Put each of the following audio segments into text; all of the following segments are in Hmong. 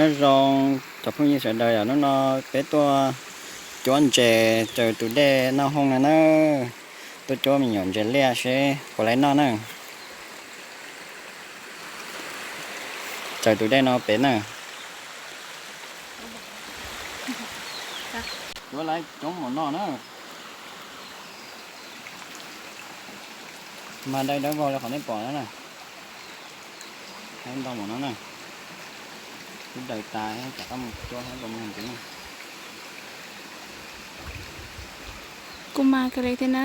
Nyob zoo cov phooj ywg sawv daws, yog hnub no peb tuaj cuab ntses tsaws tus dej noj hoob no na. Tuaj cuab me nyuam ntses liaj seb puas laib noj na. Tsaws tus dej no pem na. Cuab laib coob mus noj na. Mas dai dawb vog li qhov nej pom no na. Ntau mus no na. Twb daws tas, rov qab mus cuab thiab, mus ntxiv na. Kuj mag kawg li thiab na.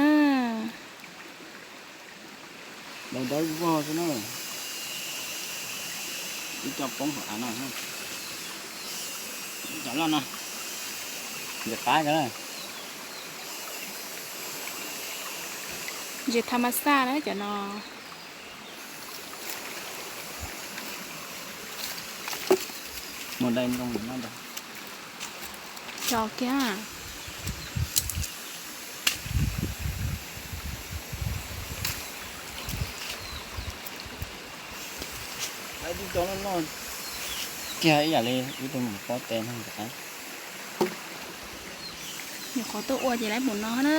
Dai dawb vog xwb na. Ib co poob hauv av no. Ib co loj no. Ntses qab kawg na. Ntses tham mas xaj na cov no. Muaj dai ntoo no ntag. Cov kiag. Lawv tib co loj loj kiag ib yam li ib tug mus pob tes no ntag. Nyuam qhuav tuaj ua ces lawv mus no na.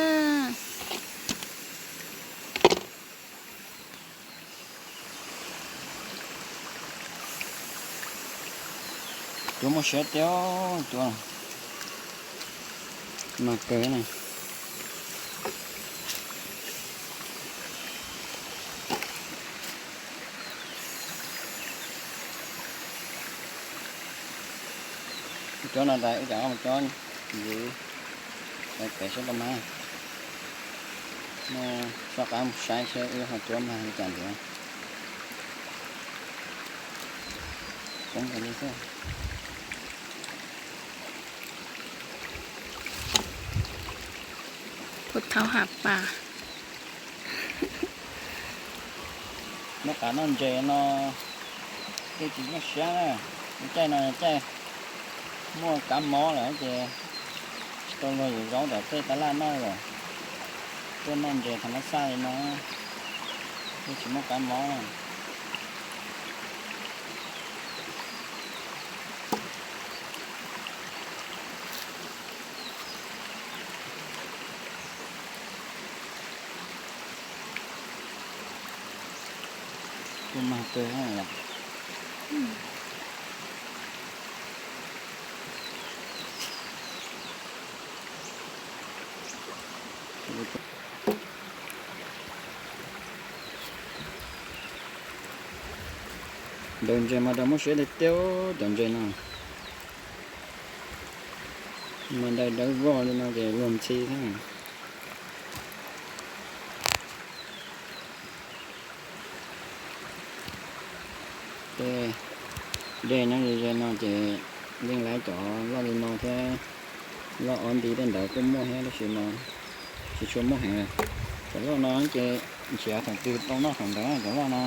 Cuab muaj siab tiag, cuab mag kawg na. Cuab no tas ib tsam mus cuab ntxiv, pem seb puas mag. Soj qab mus saib seb wb ho cuab mag li cas ntxiv. Poob tas li xwb. Puas thaum ham pas. Noj qab noj ntses no thiaj tsis nyuaj siab na. Caij no caij muaj kab mob lawm ces tsis tau luag yuav zaub tom tej tab laj noj lawm. Tuaj noj ntses tham mas xaj li no thiaj tsis muaj kab mob. Kuj mag kawg. Ntaus ntses mas rau muaj siab tiag tiag cov ntses no. Mas dai dawb vog li no ces luag ntxhi thiab. Tej dej nyob ze ze no ces yeej laib cov loj li no thiab, loj ob nti tej ntawd kuj muaj thiab tab sis mas tsis tshua muaj heev. Cov loj no ces nrhiav thaum twg tau noj thaum ntawd cov loj no.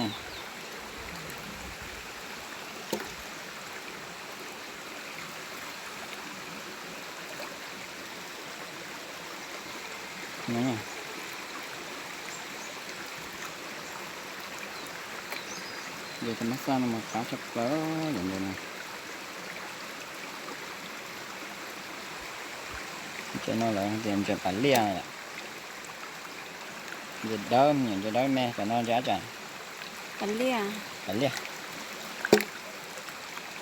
Ntses tham mas xaj no mas qab tshaj plaws yom ntses no. Ntses no lawv tias ntses pas liaj yom. Ntses dawb, ntses dawb me, cov no ntses dab tsi? Pas liaj. Pas liaj.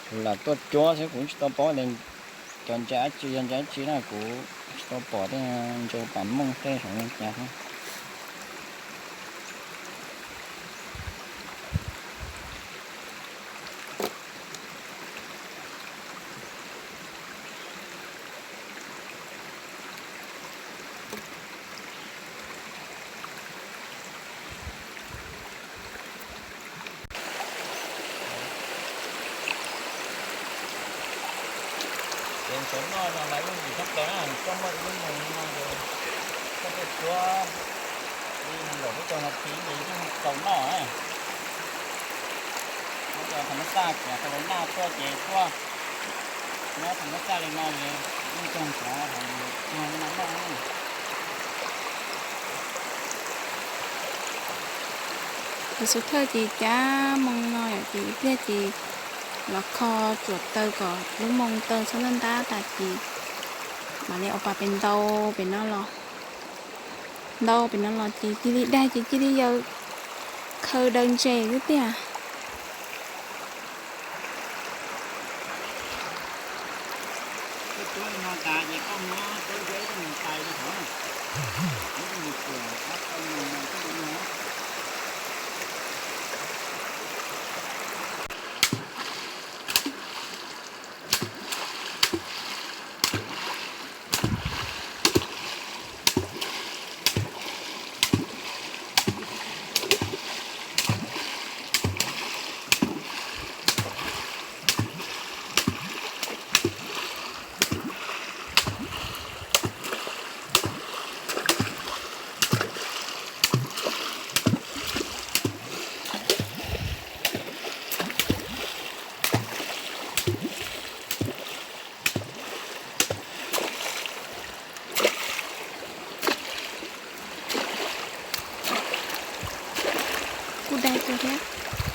Kuv lam tuaj cuab xwb kuv tsis tau paub tias cov ntses dab tsi yog ntses dab tsi na, kuv tsis tau pom tej ntses pas mooj tej saum li cas thiab. Ces ntxuav noj no mas yeej yim thoob plaws na, koj muaj ib lub moos no ces koj tuaj cuab li nees nkaum peb caug nas this ces yeej tau noj na. Nyob rau tham mas xaj, kuv tau noj tuaj ces tuaj nyob tham mas xaj li no ces yeej tau ntxuav, tau noj. Kuv xub thawj ces cab moo no yom, ces ib pliag ces Los kho tsuam taw kom lub moo taw txhob ntab ntab tas ces mam li ua pas pem ntau pem no los, ntau pem no los ces cia li daig ces cia li yawm khaws daws ntses xwb tiag. Kuj daig kawg thiab.